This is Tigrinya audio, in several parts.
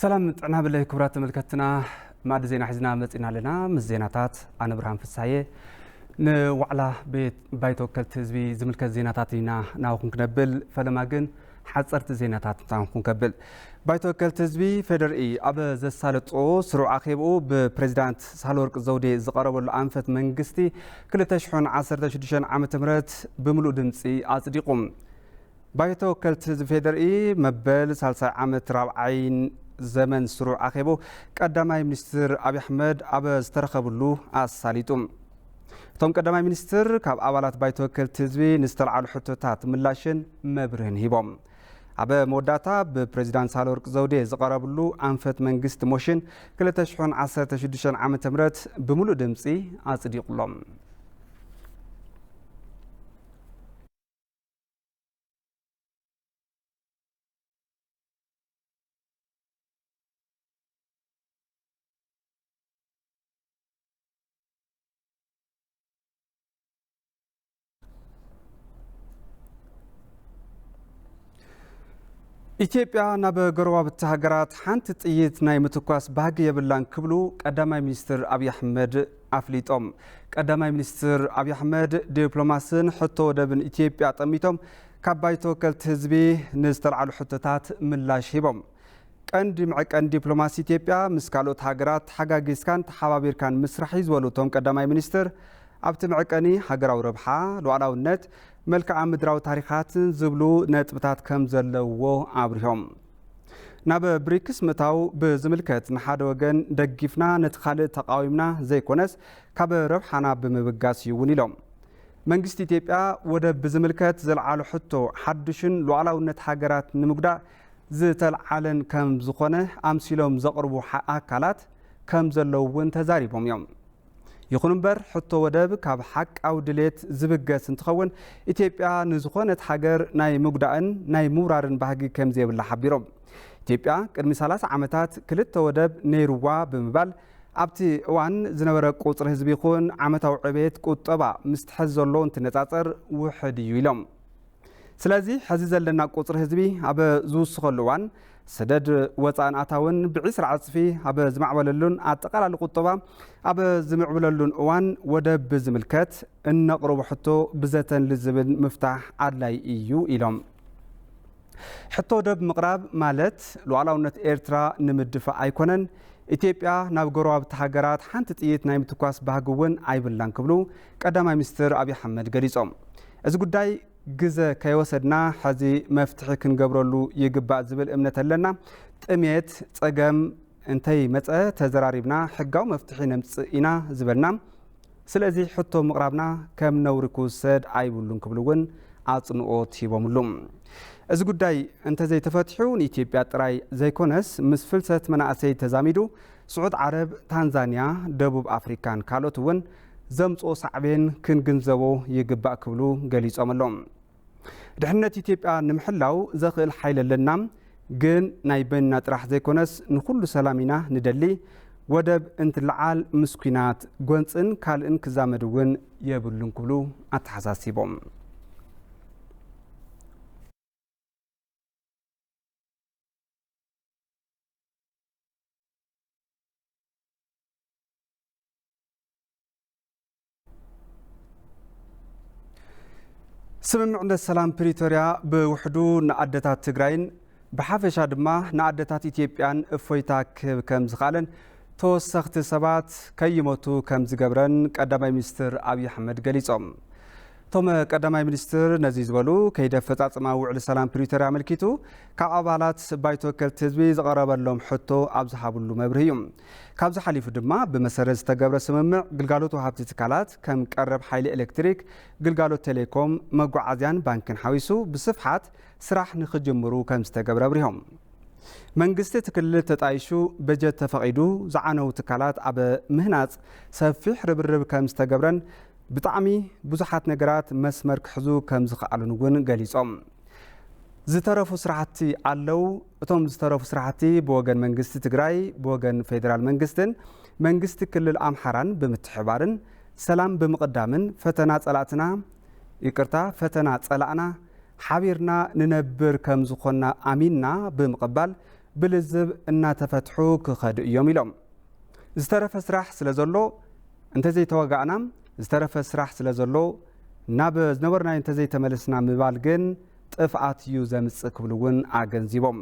ሰላም ጥዕና ብለይ ክቡራት ተመልከትና፣ ማዕዲ ዜና ሒዝና መጺና ኣለና። ምስ ዜናታት ኣነ ብርሃን ፍሳየ። ንዋዕላ ቤት ባይቶ ወከልቲ ህዝቢ ዝምልከት ዜናታት ኢና ናባኹም ክነብል፣ ፈለማ ግን ሓጸርቲ ዜናታት ናባኹም ከብል። ባይቶ ወከልቲ ህዝቢ ፌደርኢ ኣብ ዘሳለጦ ስሩዕ ኣኼብኡ ብፕሬዚዳንት ሳህለወርቅ ዘውዴ ዝቐረበሉ ኣንፈት መንግስቲ ክልተ ሽሕን ዓሰርተ ሽዱሽተን ዓመተ ምህረት ብምሉእ ድምጺ ኣጽዲቑ። ባይቶ ወከልቲ ህዝቢ ፌደርኢ መበል ሳልሳይ ዓመት ራብዓይን ዘመን ስሩዕ ኣኼቡ ቀዳማይ ሚኒስትር ኣብይ ኣሕመድ ኣብ ዝተረኸብሉ ኣሳሊጡ። እቶም ቀዳማይ ሚኒስትር ካብ ኣባላት ባይቶ ወከልቲ ህዝቢ ንዝተልዓሉ ሕቶታት ምላሽን መብርህን ሂቦም። ኣብ መወዳእታ ብፕሬዚዳንት ሳህለወርቅ ዘውዴ ዝቐረብሉ ኣንፈት መንግስቲ ሞሽን ክልተ ሽሕን ዓሰርተ ሽዱሽተን ዓመተ ምህረት ብምሉእ ድምፂ ኣጽዲቑሎም። ኢትዮጵያ ናብ ጎረባብቲ ሃገራት ሓንቲ ጥይት ናይ ምትኳስ ባህጊ የብላን ክብሉ ቀዳማይ ሚኒስትር ኣብይ ኣሕመድ ኣፍሊጦም። ቀዳማይ ሚኒስትር ኣብይ ኣሕመድ ዲፕሎማስን ሕቶ ወደብን ኢትዮጵያ ጠሚቶም ካብ ባይቶ ወከልቲ ህዝቢ ንዝተልዓሉ ሕቶታት ምላሽ ሂቦም። ቀንዲ መዐቀኒ ዲፕሎማሲ ኢትዮጵያ ምስ ካልኦት ሃገራት ተሓጋጊዝካን ተሓባቢርካን ምስራሕ እዩ ዝበሉ እቶም ቀዳማይ ሚኒስትር፣ ኣብቲ መዐቀኒ ሃገራዊ ረብሓ፣ ሉዓላውነት፣ መልክዓ ምድራዊ ታሪኻትን ዝብሉ ነጥብታት ከም ዘለውዎ ኣብሪሆም። ናብ ብሪክስ ምእታው ብዝምልከት ንሓደ ወገን ደጊፍና ነቲ ካልእ ተቃዊምና ዘይኮነስ ካብ ረብሓና ብምብጋስ እዩ እውን ኢሎም። መንግስቲ ኢትዮጵያ ወደብ ብዝምልከት ዘልዓሎ ሕቶ ሓድሽን ሉዓላውነት ሃገራት ንምጉዳእ ዝተልዓለን ከም ዝኾነ ኣምሲሎም ዘቕርቡ ሓ-፣ ኣካላት ከም ዘለዉ እውን ተዛሪቦም እዮም። ይኹን እምበር ሕቶ ወደብ ካብ ሓቃዊ ድሌት ዝብገስ እንትኸውን ኢትዮጵያ ንዝኾነት ሃገር ናይ ምጉዳእን ናይ ምውራርን ባህጊ ከም ዘይብላ ሓቢሮም። ኢትዮጵያ ቅድሚ ሰላሳ ዓመታት ክልተ ወደብ ነይርዋ ብምባል ኣብቲ እዋን ዝነበረ ቁፅሪ ህዝቢ ይኹን ዓመታዊ ዕቤት ቁጠባ ምስ ትሕዚ ዘሎ እንትነፃፀር ውሕድ እዩ ኢሎም። ስለዚ ሕዚ ዘለና ቁፅሪ ህዝቢ ኣብ ዝውስኸሉ እዋን ሰደድ ወፃእን ኣታውን ብዒስራ ዕፅፊ ኣብ ዝማዕበለሉን ኣጠቓላሊ ቁጠባ ኣብ ዝምዕብለሉን እዋን ወደብ ብዝምልከት እነቕርቦ ሕቶ ብዘተን ልዝብን ምፍታሕ ኣድላይ እዩ ኢሎም። ሕቶ ወደብ ምቕራብ ማለት ሉዓላውነት ኤርትራ ንምድፋእ ኣይኮነን። ኢትዮጵያ ናብ ጎረባብቲ ሃገራት ሓንቲ ጥይት ናይ ምትኳስ ባህጊ እውን ኣይብላን ክብሉ ቀዳማይ ሚኒስትር ኣብይ ኣሕመድ ገሊጾም። እዚ ጉዳይ ግዘ ከይወሰድና ሕዚ መፍትሒ ክንገብረሉ ይግባእ ዝብል እምነት ኣለና። ጥሜት፣ ጸገም እንተይመጸ ተዘራሪብና ሕጋዊ መፍትሒ ነምጽእ ኢና ዝበልና። ስለዚ ሕቶ ምቕራብና ከም ነውሪ ክውሰድ ኣይብሉን ክብሉ እውን ኣጽንኦት ሂቦምሉ። እዚ ጉዳይ እንተዘይተፈቲሑ ንኢትዮጵያ ጥራይ ዘይኮነስ ምስ ፍልሰት መናእሰይ ተዛሚዱ ስዑድ ዓረብ፣ ታንዛንያ፣ ደቡብ ኣፍሪካን ካልኦት እውን ዘምጽኦ ሳዕቤን ክንግንዘቦ ይግባእ ክብሉ ገሊጾም ኣለዉ። ድሕነት ኢትዮጵያ ንምሕላው ዘኽእል ሓይሊ ኣለና፣ ግን ናይ በይንና ጥራሕ ዘይኮነስ ንኹሉ ሰላም ኢና ንደሊ። ወደብ እንትለዓል ምስ ኲናት፣ ጎንፅን ካልእን ክዛመድ እውን የብሉን ክብሉ ኣተሓሳሲቦም። ስምምዕነት ሰላም ፕሪቶርያ ብውሕዱ ንኣደታት ትግራይን ብሓፈሻ ድማ ንኣደታት ኢትዮጵያን እፎይታ ክህብ ከም ዝኸኣለን ተወሰኽቲ ሰባት ከይሞቱ ከም ዝገብረን ቀዳማይ ሚኒስትር ኣብይ ኣሕመድ ገሊጾም። እቶም ቀዳማይ ሚኒስትር ነዚ ዝበሉ፣ ከይዲ ኣፈጻጽማ ውዕሊ ሰላም ፕሪቶርያ ኣመልኪቱ ካብ ኣባላት ባይቶ ወከልቲ ህዝቢ ዝቐረበሎም ሕቶ ኣብ ዝሃብሉ መብርሂ እዩ። ካብዚ ሓሊፉ ድማ ብመሰረት ዝተገብረ ስምምዕ ግልጋሎት ወሃብቲ ትካላት ከም ቀረብ ሓይሊ ኤሌክትሪክ፣ ግልጋሎት ቴሌኮም፣ መጓዓዝያን ባንክን ሓዊሱ ብስፍሓት ስራሕ ንኽጅምሩ ከም ዝተገብረ ኣብሪሆም። መንግስቲ እቲ ክልል ተጣይሹ በጀት ተፈቒዱ ዝዓነዉ ትካላት ኣብ ምህናፅ ሰፊሕ ርብርብ ከም ዝተገብረን ብጣዕሚ ብዙሓት ነገራት መስመር ክሕዙ ከም ዝኸኣሉን እውን ገሊጾም። ዝተረፉ ስራሕቲ ኣለዉ። እቶም ዝተረፉ ስራሕቲ ብወገን መንግስቲ ትግራይ፣ ብወገን ፌዴራል መንግስትን መንግስቲ ክልል ኣምሓራን ብምትሕባርን ሰላም ብምቕዳምን ፈተና ጸላእትና፣ ይቅርታ፣ ፈተና ጸላእና ሓቢርና ንነብር ከም ዝኾንና ኣሚንና ብምቕባል ብልዝብ እናተፈትሑ ክኸዱ እዮም ኢሎም። ዝተረፈ ስራሕ ስለ ዘሎ እንተዘይተዋጋእና፣ ዝተረፈ ስራሕ ስለ ዘሎ ናብ ዝነበርናዮ እንተዘይተመለስና ምባል ግን ጥፍኣት እዩ ዘምጽእ ክብሉ እውን ኣገንዚቦም።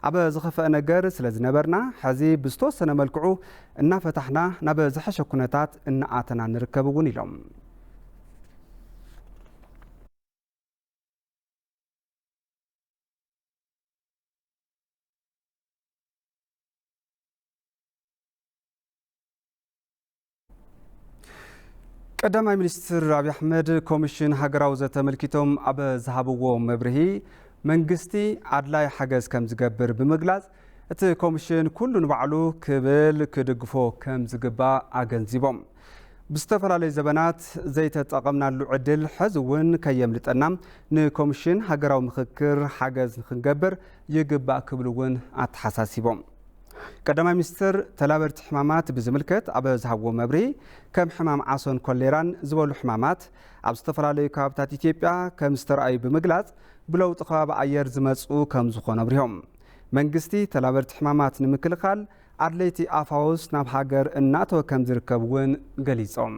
ኣብ ዝኸፍአ ነገር ስለ ዝነበርና፣ ሕዚ ብዝተወሰነ መልክዑ እናፈታሕና ናብ ዝሐሸ ኩነታት እናኣተና ንርከብ እውን ኢሎም። ቀዳማይ ሚኒስትር ኣብይ ኣሕመድ ኮሚሽን ሃገራዊ ዘተመልኪቶም ኣብ ዝሃብዎ መብርሂ፣ መንግስቲ ኣድላይ ሓገዝ ከም ዝገብር ብምግላጽ፣ እቲ ኮሚሽን ኩሉ ንባዕሉ ክብል ክድግፎ ከም ዝግባእ ኣገንዚቦም። ብዝተፈላለዩ ዘበናት ዘይተጠቐምናሉ ዕድል ሕዚ እውን ከየምልጠና ንኮሚሽን ሃገራዊ ምኽክር ሓገዝ ንክንገብር ይግባእ ክብሉ እውን ኣተሓሳሲቦም። ቀዳማይ ሚኒስትር ተላበድቲ ሕማማት ብዝምልከት ኣብ ዝሃብዎ መብርሂ፣ ከም ሕማም ዓሶን ኮሌራን ዝበሉ ሕማማት ኣብ ዝተፈላለዩ ከባብታት ኢትዮጵያ ከም ዝተረኣዩ ብምግላጽ፣ ብለውጢ ከባቢ ኣየር ዝመጹ ከም ዝኾኑ ኣብሪሆም። መንግስቲ ተላበድቲ ሕማማት ንምክልኻል ኣድለይቲ ኣፋውስ ናብ ሃገር እናእተወ ከም ዝርከብ እውን ገሊጾም።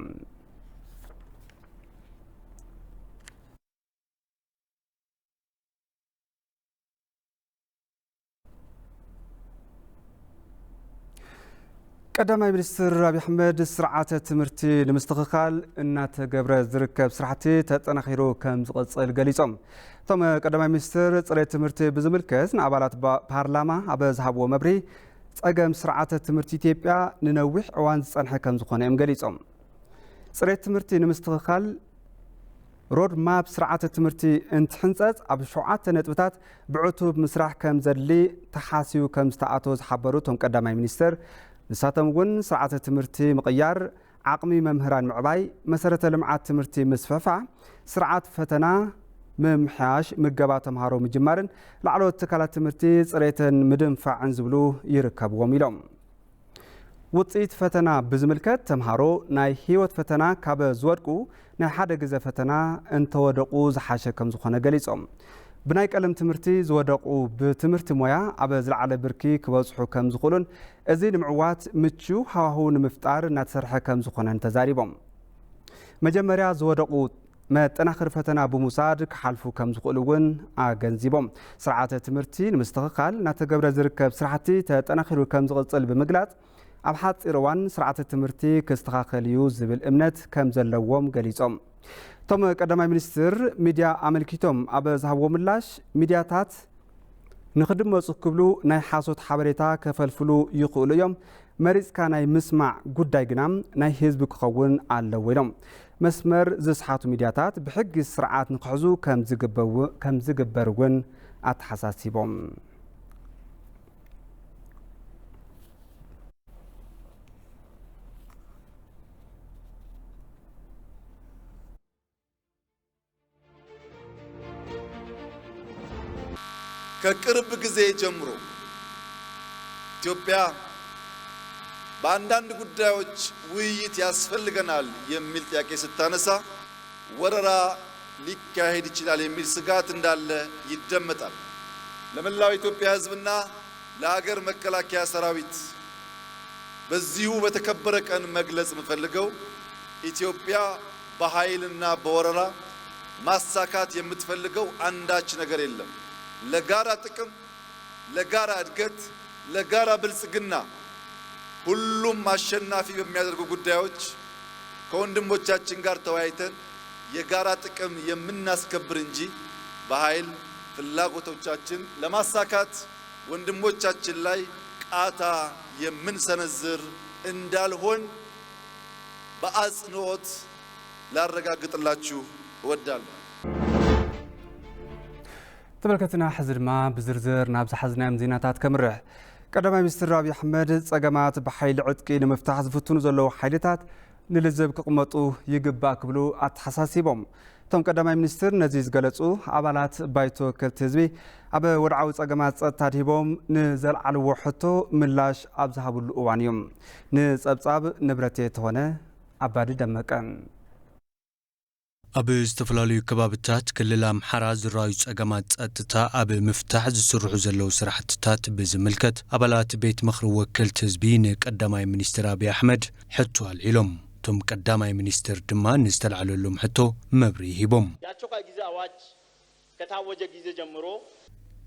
ቀዳማይ ሚኒስትር ኣብይ ኣሕመድ ስርዓተ ትምህርቲ ንምስትኽኻል እናተገብረ ዝርከብ ስራሕቲ ተጠናኺሩ ከም ዝቕጽል ገሊጾም። እቶም ቀዳማይ ሚኒስትር ጽሬት ትምህርቲ ብዝምልከት ንኣባላት ባ-፣ ፓርላማ ኣብ ዝሃብዎ መብርሂ፣ ጸገም ስርዓተ ትምህርቲ ኢትዮጵያ ንነዊሕ እዋን ዝጸንሐ ከም ዝኾነ እዮም ገሊጾም። ጽሬት ትምህርቲ ንምስትኽኻል ሮድ ማፕ ስርዓተ ትምህርቲ እንትሕንጸጽ፣ ኣብ ሸውዓተ ነጥብታት ብዕቱብ ምስራሕ ከም ዘድሊ ተሓሲቡ ከም ዝተኣተወ ዝሓበሩ እቶም ቀዳማይ ሚኒስትር፣ ንሳቶም እውን ስርዓተ ትምህርቲ ምቕያር፣ ዓቕሚ መምህራን ምዕባይ፣ መሰረተ ልምዓት ትምህርቲ ምስፍሕፋሕ፣ ስርዓት ፈተና ምምሕያሽ፣ ምገባ ተምሃሮ ምጅማርን ላዕለዎት ትካላት ትምህርቲ ጽሬተን ምድንፋዕን ዝብሉ ይርከብዎም ኢሎም። ውጽኢት ፈተና ብዝምልከት፣ ተምሃሮ ናይ ህይወት ፈተና ካብ ዝወድቁ፣ ናይ ሓደ ግዘ ፈተና እንተወደቑ ዝሓሸ ከም ዝኾነ ገሊጾም። ብናይ ቀለም ትምህርቲ ዝወደቑ፣ ብትምህርቲ ሞያ ኣብ ዝለዓለ ብርኪ ክበጽሑ ከም ዝኽእሉን፣ እዚ ንምዕዋት ምቹው ሃዋህው ንምፍጣር እናተሰርሐ ከም ዝኾነን ተዛሪቦም። መጀመርያ ዝወደቑ መጠናኸሪ ፈተና ብምውሳድ ክሓልፉ ከም ዝኽእሉ እውን ኣገንዚቦም። ስርዓተ ትምህርቲ ንምስትኽኻል እናተገብረ ዝርከብ ስራሕቲ ተጠናኺሩ ከም ዝቕጽል ብምግላጽ፣ ኣብ ሓጺር እዋን ስርዓተ ትምህርቲ ክስተኻኸል እዩ ዝብል እምነት ከም ዘለዎም ገሊጾም። እቶም ቀዳማይ ሚኒስትር ሚድያ ኣመልኪቶም ኣብ ዝሃብዎ ምላሽ፣ ሚድያታት ንኽድመጹ ክብሉ ናይ ሓሶት ሓበሬታ ከፈልፍሉ ይኽእሉ እዮም። መሪጽካ ናይ ምስማዕ ጉዳይ ግና ናይ ህዝቢ ክኸውን ኣለዎ ኢሎም። መስመር ዝስሓቱ ሚድያታት ብሕጊ ስርዓት ንክሕዙ ከም ዝግበው-፣ ከም ዝግበር እውን ኣተሓሳሲቦም። ከቅርብ ጊዜ ጀምሮ ኢትዮጵያ በአንዳንድ ጉዳዮች ውይይት ያስፈልገናል የሚል ጥያቄ ስታነሳ ወረራ ሊካሄድ ይችላል የሚል ስጋት እንዳለ ይደመጣል። ለመላው ኢትዮጵያ ሕዝብና ለሀገር መከላከያ ሰራዊት በዚሁ በተከበረ ቀን መግለጽ የምፈልገው፣ ኢትዮጵያ በኃይልና በወረራ ማሳካት የምትፈልገው አንዳች ነገር የለም። ለጋራ ጥቅም፣ ለጋራ እድገት፣ ለጋራ ብልጽግና ሁሉም አሸናፊ በሚያደርጉ ጉዳዮች ከወንድሞቻችን ጋር ተወያይተን የጋራ ጥቅም የምናስከብር እንጂ በኃይል ፍላጎቶቻችን ለማሳካት ወንድሞቻችን ላይ ቃታ የምንሰነዝር እንዳልሆን በአጽንኦት ላረጋግጥላችሁ እወዳለሁ። ተመልከትና፣ ሕዚ ድማ ብዝርዝር ናብ ዝሓዝናዮም ዜናታት ከምርሕ። ቀዳማይ ሚኒስትር ኣብይ ኣሕመድ፣ ጸገማት ብሓይሊ ዕጥቂ ንምፍታሕ ዝፍትኑ ዘለዉ ሓይልታት ንልዝብ ክቕመጡ ይግባእ ክብሉ ኣተሓሳሲቦም። እቶም ቀዳማይ ሚኒስትር ነዚ ዝገለጹ፣ ኣባላት ባይቶ ወከልቲ ህዝቢ ኣብ ወድዓዊ ጸገማት ጸጥታ ኣድሂቦም ንዘልዓልዎ ሕቶ ምላሽ ኣብ ዝሃብሉ እዋን እዩ። ንጸብጻብ ንብረቴ ተኾነ ኣባዲ ደመቀ። ኣብ ዝተፈላለዩ ከባብታት ክልል ኣምሓራ ዝረኣዩ ጸገማት ጸጥታ ኣብ ምፍታሕ ዝስርሑ ዘለዉ ስራሕትታት ብዝምልከት፣ ኣባላት ቤት ምኽሪ ወከልቲ ህዝቢ ንቀዳማይ ሚኒስትር ኣብይ ኣሕመድ ሕቶ ኣልዒሎም። እቶም ቀዳማይ ሚኒስትር ድማ ንዝተላዕለሎም ሕቶ መብርሂ ሂቦም። የአስቸኳይ ጊዜ አዋጅ ከታወጀ ጊዜ ጀምሮ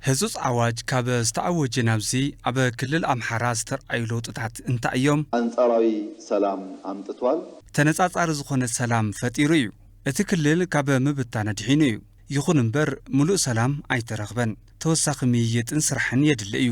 ህጹጽ ኣዋጅ ካብ ዝተኣወጀ ናብዚ ኣብ ክልል ኣምሓራ ዝተርኣዩ ለውጥታት እንታይ እዮም? ኣንጻራዊ ሰላም ኣምጥቷል። ተነጻጻሪ ዝኾነ ሰላም ፈጢሩ እዩ። እቲ ክልል ካብ ምብታን ኣድሒኑ እዩ። ይኹን እምበር፣ ምሉእ ሰላም ኣይተረኽበን። ተወሳኺ ምይይጥን ስራሕን የድሊ እዩ።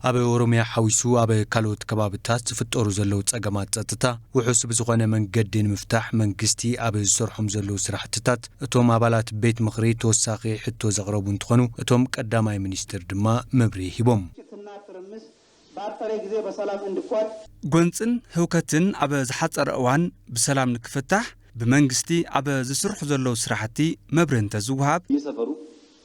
ኣብ ኦሮምያ ሓዊሱ ኣብ ካልኦት ከባብታት ዝፍጠሩ ዘለዉ ጸገማት ጸጥታ ውሑስ ብዝኾነ መንገዲ ንምፍታሕ መንግስቲ ኣብ ዝሰርሖም ዘለዉ ስራሕትታት እቶም ኣባላት ቤት ምኽሪ ተወሳኺ ሕቶ ዘቕረቡ እንትኾኑ፣ እቶም ቀዳማይ ሚኒስትር ድማ መብርሂ ሂቦም። ግጭትና ትርምስ በአጠረ ጊዜ በሰላም እንዲቋጭ ጎንጽን ህውከትን ኣብ ዝሓጸረ እዋን ብሰላም ንክፍታሕ ብመንግስቲ ኣብ ዝስርሑ ዘለዉ ስራሕቲ መብርሂ እንተዝወሃብ፣ በየሰፈሩ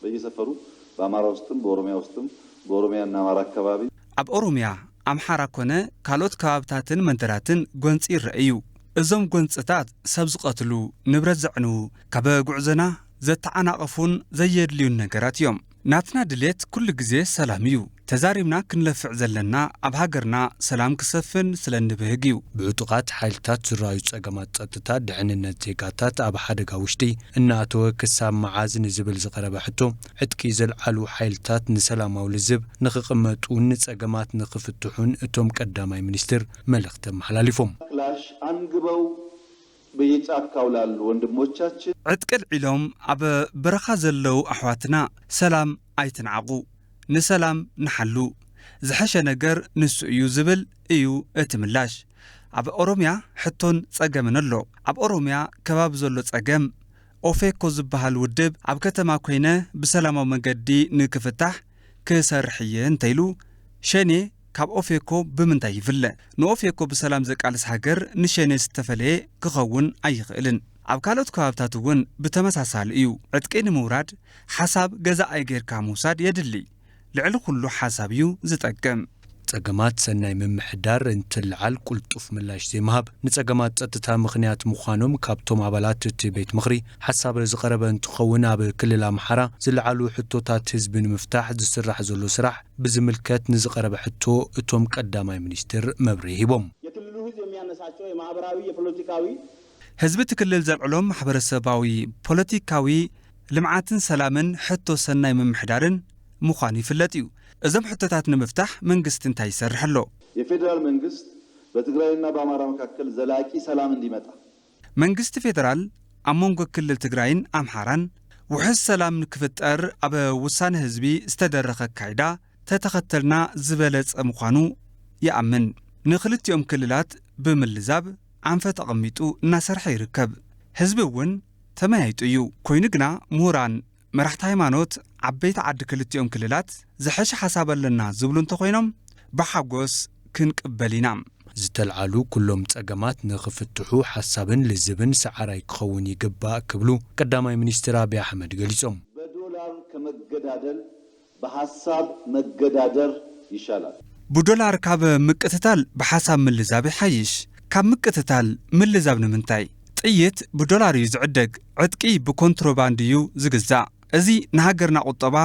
በየሰፈሩ በአማራ ውስጥም በኦሮሚያ ውስጥም በኦሮሚያና አማራ አካባቢ ኣብ ኦሮምያ፣ ኣምሓራ ኮነ ካልኦት ከባብታትን መንደራትን ጎንጺ ይረአ እዩ። እዞም ጎንጽታት ሰብ ዝቐትሉ፣ ንብረት ዘዕንዉ፣ ካብ ጉዕዞና ዘተዓናቕፉን ዘየድልዩን ነገራት እዮም። ናትና ድሌት ኩሉ ግዜ ሰላም እዩ። ተዛሪብና ክንለፍዕ ዘለና ኣብ ሃገርና ሰላም ክሰፍን ስለ እንብህግ እዩ። ብዕጡቓት ሓይልታት ዝረኣዩ ጸገማት ጸጥታ፣ ድሕንነት ዜጋታት ኣብ ሓደጋ ውሽጢ እናኣተወ ክሳብ መዓዝ ንዝብል ዝቐረበ ሕቶ፣ ዕጥቂ ዘልዓሉ ሓይልታት ንሰላማዊ ልዝብ ንኽቕመጡን ንጸገማት ንኽፍትሑን እቶም ቀዳማይ ሚኒስትር መልእኽቲ ኣመሓላሊፎም። ክላሽ አንግበው በየጫካው ላሉ ወንድሞቻችን ዕጥቂ ኣልዒሎም ኣብ በረኻ ዘለዉ ኣሕዋትና ሰላም ኣይትንዓቑ፣ ንሰላም ንሓሉ፣ ዝሐሸ ነገር ንሱ እዩ ዝብል እዩ እቲ ምላሽ። ኣብ ኦሮምያ ሕቶን ጸገምን ኣሎ። ኣብ ኦሮምያ ከባቢ ዘሎ ጸገም ኦፌኮ ዝበሃል ውድብ ኣብ ከተማ ኮይነ ብሰላማዊ መንገዲ ንክፍታሕ ክሰርሕ እየ እንተኢሉ፣ ሸኔ ካብ ኦፌኮ ብምንታይ ይፍለ? ንኦፌኮ ብሰላም ዘቃልስ ሃገር ንሸኔ ዝተፈለየ ክኸውን ኣይኽእልን። ኣብ ካልኦት ከባብታት እውን ብተመሳሳሊ እዩ። ዕጥቂ ንምውራድ ሓሳብ ገዛኣይ ጌርካ ምውሳድ የድሊ። ልዕሊ ኩሉ ሓሳብ እዩ ዝጠቅም። ጸገማት ሰናይ ምምሕዳር እንትልዓል ቁልጡፍ ምላሽ ዘይምሃብ ንጸገማት ጸጥታ ምኽንያት ምዃኖም ካብቶም ኣባላት እቲ ቤት ምኽሪ ሓሳብ ዝቐረበ እንትኸውን፣ ኣብ ክልል ኣምሓራ ዝለዓሉ ሕቶታት ህዝቢ ንምፍታሕ ዝስራሕ ዘሎ ስራሕ ብዝምልከት ንዝቐረበ ሕቶ እቶም ቀዳማይ ሚኒስትር መብርሂ ሂቦም። የክልሉ ህዝብ የሚያነሳቸው የማህበራዊ የፖለቲካዊ ህዝቢ እቲ ክልል ዘልዕሎም ማሕበረሰባዊ፣ ፖለቲካዊ፣ ልምዓትን ሰላምን ሕቶ ሰናይ ምምሕዳርን ምዃኑ ይፍለጥ እዩ። እዞም ሕቶታት ንምፍታሕ መንግስቲ እንታይ ይሰርሕ ኣሎ? የፌዴራል መንግስት በትግራይና በአማራ መካከል ዘላቂ ሰላም እንዲመጣ መንግስቲ ፌዴራል ኣብ መንጎ ክልል ትግራይን ኣምሓራን ውሕስ ሰላም ንክፍጠር ኣብ ውሳነ ህዝቢ ዝተደረኸ ኣካይዳ ተተኸተልና ዝበለጸ ምዃኑ ይኣምን። ንክልቲኦም ክልላት ብምልዛብ ኣንፈት ኣቐሚጡ እናሰርሐ ይርከብ። ህዝቢ እውን ተመያይጡ እዩ። ኮይኑ ግና ምሁራን፣ መራሕቲ ሃይማኖት፣ ዓበይቲ ዓዲ ክልቲኦም ክልላት ዝሐሸ ሓሳብ ኣለና ዝብሉ እንተኾይኖም ብሓጎስ ክንቅበል ኢና። ዝተልዓሉ ኩሎም ጸገማት ንኽፍትሑ ሓሳብን ልዝብን ሰዓራይ ክኸውን ይግባእ ክብሉ ቀዳማይ ሚኒስትር ኣብይ ኣሕመድ ገሊጾም። በዶላር ከመገዳደል በሐሳብ መገዳደር ይሻላል። ብዶላር ካብ ምቅትታል ብሓሳብ ምልዛብ ይሓይሽ። ካብ ምቅትታል ምልዛብ ንምንታይ? ጥይት ብዶላር እዩ ዝዕደግ፣ ዕጥቂ ብኮንትሮባንድ እዩ ዝግዛእ። እዚ ንሃገርና ቁጠባ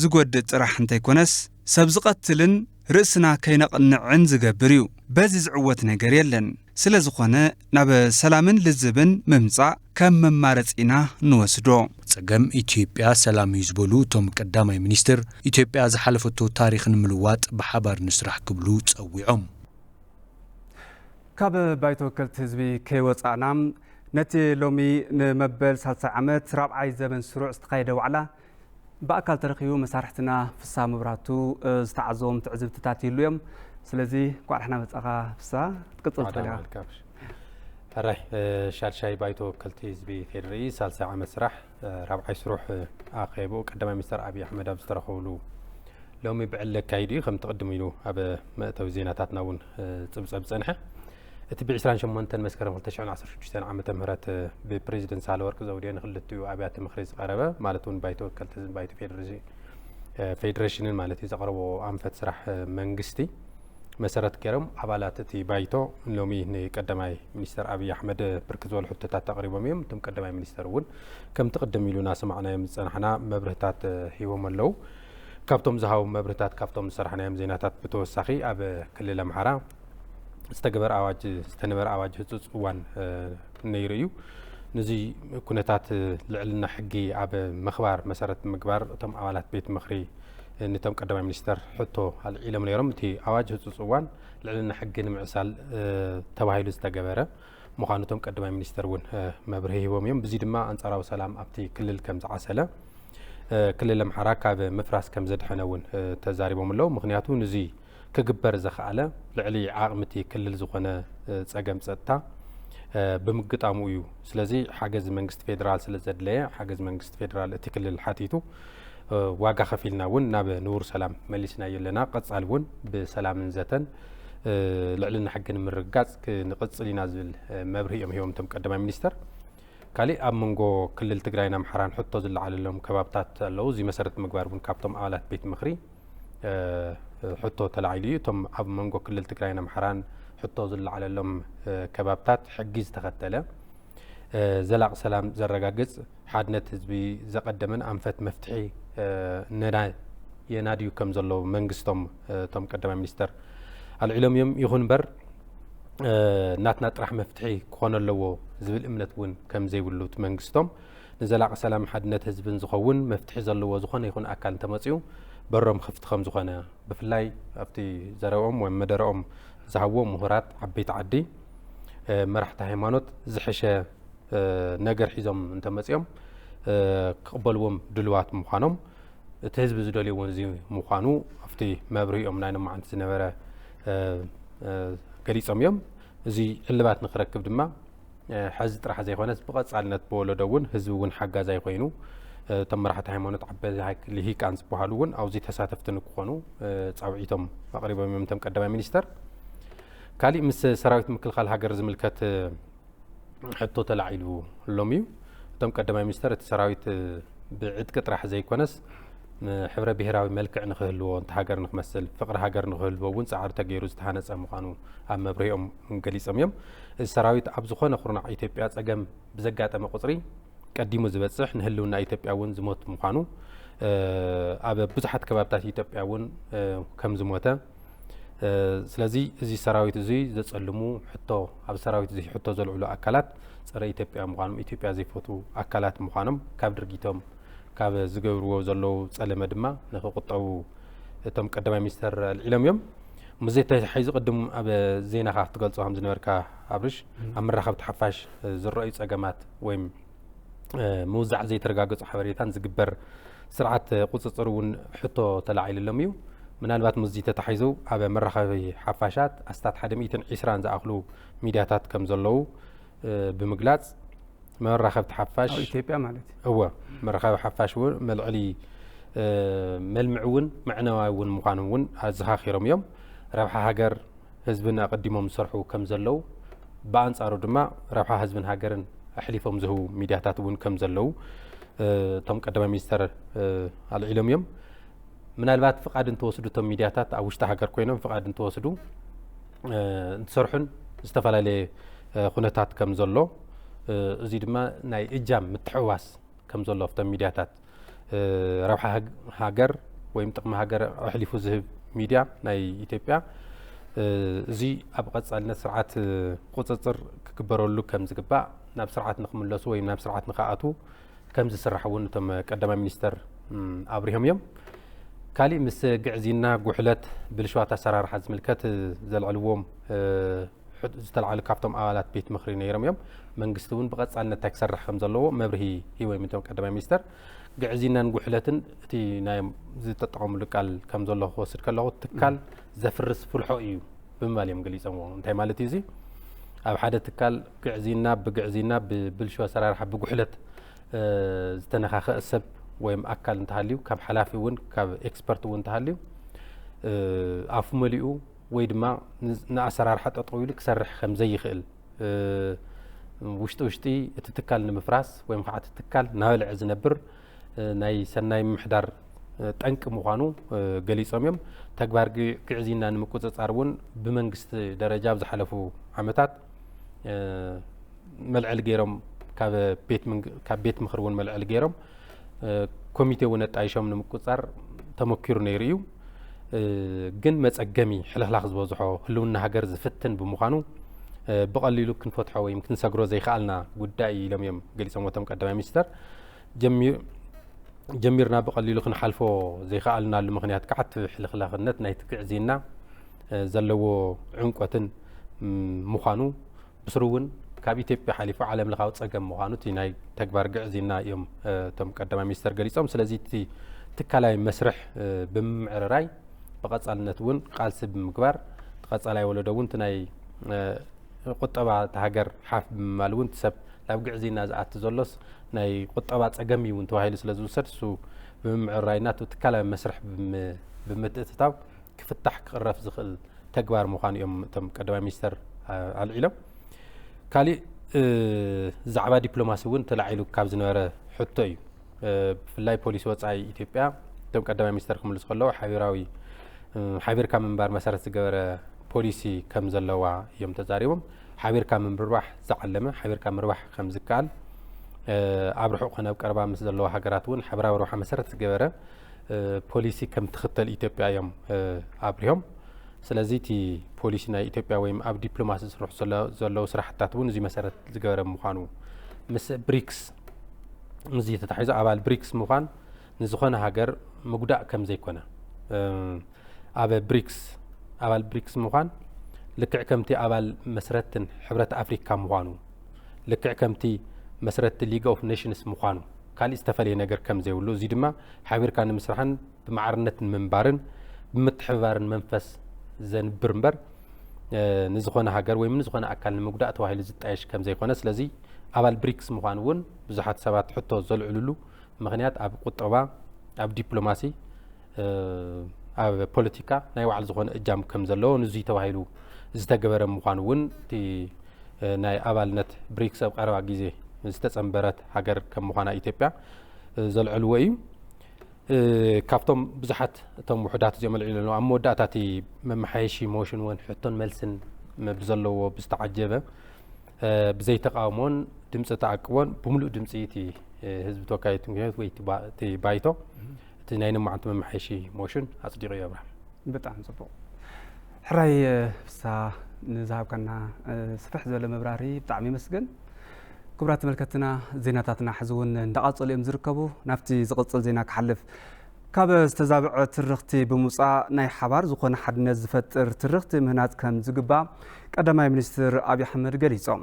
ዝጎድእ ጥራሕ እንተይኮነስ ሰብ ዝቐትልን ርእስና ከይነቕንዕን ዝገብር እዩ። በዚ ዝዕወት ነገር የለን። ስለ ዝኾነ ናብ ሰላምን ልዝብን ምምጻእ ከም መማረጺ ኢና ንወስዶ። ጸገም ኢትዮጵያ ሰላም እዩ ዝበሉ እቶም ቀዳማይ ሚኒስትር፣ ኢትዮጵያ ዝሓለፈቶ ታሪኽ ንምልዋጥ ብሓባር ንስራሕ ክብሉ ጸዊዖም። ካብ ባይቶ ወከልቲ ህዝቢ ከይወጻእና፣ ነቲ ሎሚ ንመበል ሳልሳይ ዓመት ራብዓይ ዘበን ስሩዕ ዝተኻየደ ዋዕላ ብኣካል ተረኺቡ መሳርሕትና ፍስሃ መብራህቱ ዝተዓዘቦም ትዕዝብትታት ይህሉ እዮም። ስለዚ እንኳዕ ደሕና መጻኻ ፍስሃ፣ ክትቅጽል ትኽእል ኢኻ። ሕራይ። ሻድሻይ ባይቶ ወከልቲ ህዝቢ ፌዴሪኢ ሳልሳይ ዓመት ስራሕ ራብዓይ ስሩዕ ኣኼብኡ ቀዳማይ ሚኒስተር ኣብይ ኣሕመድ ኣብ ዝተረኸብሉ ሎሚ ብዕሊ ኣካይዱ እዩ። ከምቲ ቅድም ኢሉ ኣብ መእተዊ ዜናታትና እውን ጽብጸብ ዝጸንሐ፣ እቲ ብ ዕስራን ሸሞንተን መስከረም ክልተ ሽሕን ዓሰርተ ሽዱሽተን ዓመተ ምህረት ብፕሬዚደንት ሳህለወርቅ ዘውዴ ንክልቲኡ ኣብያተ ምኽሪ ዝቐረበ፣ ማለት እውን ባይቶ ወከልቲ ህዝብን ባይቶ ፌዴሬ- ፌዴሬሽንን ማለት እዩ፣ ዘቕረቦ ኣንፈት ስራሕ መንግስቲ መሰረት ገይሮም ኣባላት እቲ ባይቶ ሎሚ ንቀዳማይ ሚኒስተር ኣብይ ኣሕመድ ብርክት ዝበሉ ሕቶታት ኣቕሪቦም እዮም። እቶም ቀዳማይ ሚኒስተር እውን ከምቲ ቅድም ኢሉ እናሰማዕናዮም ዝጸናሕና መብርህታት ሂቦም ኣለዉ። ካብቶም ዝሃቡ መብርህታት፣ ካብቶም ዝሰራሕናዮም ዜናታት ብተወሳኺ ኣብ ክልል ኣምሓራ ዝተገበረ ኣዋጅ ዝተነበረ ኣዋጅ ህጹጽ እዋን ነይሩ እዩ። ነዚ ኩነታት ልዕልና ሕጊ ኣብ ምኽባር መሰረት ምግባር እቶም ኣባላት ቤት ምኽሪ ንቶም ቀዳማይ ሚኒስተር ሕቶ ኣልዒሎም ነይሮም። እቲ ኣዋጅ ህጹጽ እዋን ልዕልና ሕጊ ንምዕሳል ተባሂሉ ዝተገበረ ምዃኑ እቶም ቀዳማይ ሚኒስተር እውን መብርሂ ሂቦም እዮም። ብዚ ድማ ኣንጻራዊ ሰላም ኣብቲ ክልል ከም ዝዓሰለ፣ ክልል ኣምሓራ ካብ ምፍራስ ከም ዘድሐነ እውን ተዛሪቦም ኣለዉ። ምኽንያቱ ንዚ ክግበር ዘኽኣለ ልዕሊ ዓቕሚ እቲ ክልል ዝኾነ ጸገም ጸጥታ ብምግጣሙ እዩ። ስለዚ ሓገዝ መንግስቲ ፌደራል ስለ ዘድለየ፣ ሓገዝ መንግስቲ ፌደራል እቲ ክልል ሓቲቱ፣ ዋጋ ከፊልና እውን ናብ ንቡር ሰላም መሊስናዮ ኣለና። ቀጻሊ እውን ብሰላምን ዘተን ልዕልና ሕጊ ንምርግጋጽ ክንቕጽል ኢና ዝብል መብርሂ እዮም ሂቦም እቶም ቀዳማይ ሚኒስተር። ካሊእ ኣብ መንጎ ክልል ትግራይን ኣምሓራን ሕቶ ዝለዓለሎም ከባብታት ኣለዉ። እዚ መሰረት ምግባር እውን ካብቶም ኣባላት ቤት ምኽሪ ሕቶ ተላዒሉ እዩ። እቶም ኣብ መንጎ ክልል ትግራይን ኣምሓራን ሕቶ ዝለዓለሎም ከባብታት ሕጊ ዝተኸተለ ዘላቂ ሰላም ዘረጋግጽ ሓድነት ህዝቢ ዘቐደመን ኣንፈት መፍትሒ ነና የናድዩ ከም ዘለዉ መንግስቶም እቶም ቀዳማይ ሚኒስተር ኣልዒሎም እዮም። ይኹን እምበር ናትና ጥራሕ መፍትሒ ክኾን ኣለዎ ዝብል እምነት እውን ከም ዘይብሉ እቲ መንግስቶም ንዘላቂ ሰላም ሓድነት ህዝብን ዝኸውን መፍትሒ ዘለዎ ዝኾነ ይኹን ኣካል እንተመፅኡ በሮም ክፍቲ ከም ዝኾነ ብፍላይ ኣብቲ ዘረብኦም ወይ መደረኦም ዝሃብዎ ምሁራት ዓበይቲ ዓዲ መራሕቲ ሃይማኖት ዝሐሸ ነገር ሒዞም እንተመፅኦም ክቕበልዎም ድልዋት ምዃኖም እቲ ህዝቢ ዝደልዮ እውን እዚ ምዃኑ ኣብቲ መብርሂኦም ናይ ሎማዓንቲ ዝነበረ ገሊፆም እዮም። እዚ ዕልባት ንክረክብ ድማ ሕዚ ጥራሕ ዘይኮነስ ብቐፃልነት ብወለዶ እውን ህዝቢ እውን ሓጋዛይ ኮይኑ እቶም መራሕቲ ሃይማኖት ዓበይቲ ልሂቃን ዝበሃሉ እውን ኣብዚ ተሳተፍቲ ንክኾኑ ፃውዒቶም ኣቕሪቦም እዮም እቶም ቀዳማይ ሚኒስተር። ካሊእ ምስ ሰራዊት ምክልኻል ሃገር ዝምልከት ሕቶ ተላዒሉ ሎም እዩ። እቶም ቀዳማይ ሚኒስተር እቲ ሰራዊት ብዕጥቂ ጥራሕ ዘይኮነስ ሕብረ ብሄራዊ መልክዕ ንክህልዎ፣ እንተ ሃገር ንክመስል፣ ፍቕሪ ሃገር ንክህልዎ እውን ፃዕሪ ተገይሩ ዝተሃነፀ ምዃኑ ኣብ መብርሂኦም ገሊፆም እዮም። እዚ ሰራዊት ኣብ ዝኾነ ኩርናዕ ኢትዮጵያ ፀገም ብዘጋጠመ ቁፅሪ ቀዲሙ ዝበፅሕ፣ ንህልውና ኢትዮጵያ እውን ዝሞት ምዃኑ ኣብ ብዙሓት ከባብታት ኢትዮጵያ እውን ከም ዝሞተ ስለዚ እዚ ሰራዊት እዚ ዘጸልሙ ሕቶ ኣብ ሰራዊት እዚ ሕቶ ዘልዕሉ ኣካላት ጸረ ኢትዮጵያ ምዃኖም ኢትዮጵያ ዘይፈትዉ ኣካላት ምዃኖም ካብ ድርጊቶም ካብ ዝገብርዎ ዘለዉ ጸለመ ድማ ንክቁጠቡ እቶም ቀዳማይ ሚኒስተር ኣልዒሎም እዮም። ምስዚ ተታሒዙ ቅድም ኣብ ዜናኻ ክትገልጾ ከም ዝነበርካ ኣብርሽ ኣብ መራኸብቲ ሓፋሽ ዝረኣዩ ጸገማት ወይም ምውዛዕ ዘይተረጋገጹ ሓበሬታን ዝግበር ስርዓት ቁጽጽር እውን ሕቶ ተላዒልሎም እዩ። ምናልባት ምስዚ ተታሒዙ ኣብ መራኸቢ ሓፋሻት ኣስታት ሓደ ሚእትን ዕስራን ዝኣኽሉ ሚድያታት ከም ዘለዉ ብምግላጽ መራኸብቲ ሓፋሽ ኣብ ኢትዮጵያ ማለት እዩ። እወ መራኸቢ ሓፋሽ እውን መልዕሊ መልምዒ እውን መዕነዋይ እውን ምዃኑ እውን ኣዘኻኺሮም እዮም። ረብሓ ሃገር ህዝብን ኣቐዲሞም ዝሰርሑ ከም ዘለዉ ብኣንጻሩ ድማ ረብሓ ህዝብን ሃገርን ኣሕሊፎም ዝህቡ ሚድያታት እውን ከም ዘለዉ እቶም ቀዳማይ ሚኒስተር ኣልዒሎም እዮም። ምናልባት ፍቓድ እንተወስዱ እቶም ሚድያታት ኣብ ውሽጢ ሃገር ኮይኖም ፍቓድ እንተወስዱ እንትሰርሑን ዝተፈላለየ ኩነታት ከም ዘሎ እዚ ድማ ናይ እጃም ምትሕውዋስ ከም ዘሎ ኣብቶም ሚድያታት ረብሓ ሃገር ወይም ጥቕሚ ሃገር ኣሕሊፉ ዝህብ ሚድያ ናይ ኢትዮጵያ እዚ ኣብ ቀጻልነት ስርዓት ቁፅፅር ክግበረሉ ከም ዝግባእ ናብ ስርዓት ንክምለሱ ወይም ናብ ስርዓት ንክኣትዉ ከም ዝስራሕ እውን እቶም ቀዳማይ ሚኒስተር ኣብሪሆም እዮም። ካሊእ ምስ ግዕዝይና፣ ጉሕለት፣ ብልሽዋት ኣሰራርሓ ዝምልከት ዘልዕልዎም ዝተልዓሉ ካብቶም ኣባላት ቤት ምኽሪ ነይሮም እዮም። መንግስቲ እውን ብቐፃልነት እንታይ ክሰርሕ ከም ዘለዎ መብርሂ ሂቦም እቶም ቀዳማይ ሚኒስተር። ግዕዝይናን ጉሕለትን እቲ ናይ ዝጠጠቐምሉ ቃል ከም ዘሎ ክወስድ ከለኹ ትካል ዘፍርስ ፍልሖ እዩ ብምባል እዮም ገሊፆምዎ። እንታይ ማለት እዩ እዚ? ኣብ ሓደ ትካል ግዕዝይና ብግዕዝይና ብብልሹ ኣሰራርሓ ብጉሕለት ዝተነካኸ ሰብ ወይም ኣካል እንተሃልዩ ካብ ሓላፊ እውን ካብ ኤክስፐርት እውን እንተሃልዩ ኣፉ መሊኡ ወይ ድማ ንኣሰራርሓ ጠጠው ኢሉ ክሰርሕ ከም ዘይኽእል ውሽጢ ውሽጢ እቲ ትካል ንምፍራስ ወይም ከዓ እቲ ትካል እናበልዐ ዝነብር ናይ ሰናይ ምምሕዳር ጠንቂ ምዃኑ ገሊጾም እዮም። ተግባር ግዕዝይና ንምቁጽጻር እውን ብመንግስቲ ደረጃ ኣብ ዝሓለፉ ዓመታት መልዕል ገይሮም፣ ካብ ቤት ምኽሪ እውን መልዕል ገይሮም ኮሚቴ እውን ኣጣይሾም ንምቁጽጻር ተመኪሩ ነይሩ እዩ። ግን መጸገሚ ሕልኽላኽ ዝበዝሖ፣ ህልውና ሃገር ዝፍትን ብምዃኑ ብቐሊሉ ክንፈትሖ ወይም ክንሰግሮ ዘይከኣልና ጉዳይ ኢሎም እዮም ገሊጾም። እቶም ቀዳማይ ሚኒስተር ጀሚርና ብቐሊሉ ክንሓልፎ ዘይከኣልናሉ ምኽንያት ከዓ እቲ ሕልኽላኽነት ናይቲ ግዕዝይና ዘለዎ ዕምቆትን ምዃኑ፣ ብስሩ እውን ካብ ኢትዮጵያ ሓሊፉ ዓለም ለኻዊ ጸገም ምዃኑ እቲ ናይ ተግባር ግዕዝይና እዮም እቶም ቀዳማይ ሚኒስተር ገሊጾም። ስለዚ እቲ ትካላዊ መስርሕ ብምምዕርራይ ብቐጻልነት እውን ቃልሲ ብምግባር፣ እቲ ቀጻላይ ወለዶ እውን እቲ ናይ ቁጠባ እቲ ሃገር ሓፍ ብምባል እውን እቲ ሰብ ናብ ግዕዝይና ዝኣቲ ዘሎስ ናይ ቁጠባ ጸገም እዩ እውን ተባሂሉ ስለ ዝውሰድ፣ እሱ ብምምዕርራይ ናቱ ትካላዊ መስርሕ ብምትእትታው ክፍታሕ ክቕረፍ ዝኽእል ተግባር ምዃኑ እዮም እቶም ቀዳማይ ሚኒስተር ኣልዒሎም። ካሊእ ዛዕባ ዲፕሎማሲ እውን ተላዒሉ ካብ ዝነበረ ሕቶ እዩ። ብፍላይ ፖሊሲ ወፃኢ ኢትዮጵያ እቶም ቀዳማይ ሚኒስተር ክምልሱ ከለዉ ሓቢራዊ ሓቢርካ ምንባር መሰረት ዝገበረ ፖሊሲ ከም ዘለዋ እዮም ተዛሪቦም። ሓቢርካ ምርባሕ ዝዓለመ፣ ሓቢርካ ምርባሕ ከም ዝከኣል፣ ኣብ ርሑቕ ኮነ ኣብ ቀረባ ምስ ዘለዋ ሃገራት እውን ሓበራዊ ረብሓ መሰረት ዝገበረ ፖሊሲ ከም ትኽተል ኢትዮጵያ እዮም ኣብሪሆም። ስለዚ እቲ ፖሊሲ ናይ ኢትዮጵያ ወይም ኣብ ዲፕሎማሲ ዝስርሑ ዘለዉ ስራሕትታት እውን እዚ መሰረት ዝገበረ ምዃኑ፣ ምስ ብሪክስ፣ እዚ ተታሒዙ ኣባል ብሪክስ ምዃን ንዝኾነ ሃገር ምጉዳእ ከም ዘይኮነ፣ ኣብ ብሪክስ ኣባል ብሪክስ ምዃን ልክዕ ከምቲ ኣባል መስረትን ሕብረት ኣፍሪካ ምዃኑ፣ ልክዕ ከምቲ መስረቲ ሊግ ኦፍ ኔሽንስ ምዃኑ፣ ካሊእ ዝተፈለየ ነገር ከም ዘይብሉ፣ እዚ ድማ ሓቢርካ ንምስራሕን ብማዕርነት ንምንባርን ብምትሕብባርን መንፈስ ዘንብር እምበር ንዝኾነ ሃገር ወይም ንዝኾነ ኣካል ንምጉዳእ ተባሂሉ ዝጣየሽ ከም ዘይኮነ፣ ስለዚ ኣባል ብሪክስ ምዃን እውን ብዙሓት ሰባት ሕቶ ዘልዕልሉ ምኽንያት ኣብ ቁጠባ፣ ኣብ ዲፕሎማሲ፣ ኣብ ፖለቲካ ናይ ባዕሉ ዝኾነ እጃም ከም ዘለዎ ንዙይ ተባሂሉ ዝተገበረ ምዃኑ እውን እቲ ናይ ኣባልነት ብሪክስ ኣብ ቀረባ ግዜ ዝተጸንበረት ሃገር ከም ምዃና ኢትዮጵያ ዘልዕልዎ እዩ። ካብቶም ብዙሓት እቶም ውሑዳት እዚኦም ኣልዒሉ ኣለዉ። ኣብ መወዳእታ እቲ መመሓየሺ ሞሽን እውን ሕቶን መልስን ብዘለዎ ብዝተዓጀበ ብዘይተቃውሞን ድምፂ ተኣቅቦን ብምሉእ ድምፂ እቲ ህዝቢ ተወካዮት ምክንያት ወይ እቲ ባይቶ እቲ ናይ ንማዓንቲ መመሓየሺ ሞሽን ኣፅዲቑ እዩ። ኣብርሃም። ብጣዕሚ ፅቡቕ። ሕራይ ፍሳ ንዝሃብካና ስፍሕ ዝበለ መብራሪ ብጣዕሚ ይመስገን። ክቡራት ተመልከትና፣ ዜናታትና ሕዚ እውን እንዳቐጸሉ እዮም ዝርከቡ። ናብቲ ዝቕጽል ዜና ክሓልፍ፣ ካብ ዝተዛብዐ ትርኽቲ ብምውጻእ ናይ ሓባር ዝኾነ ሓድነት ዝፈጥር ትርኽቲ ምህናጽ ከም ዝግባእ ቀዳማይ ሚኒስትር ኣብይ ኣሕመድ ገሊጾም።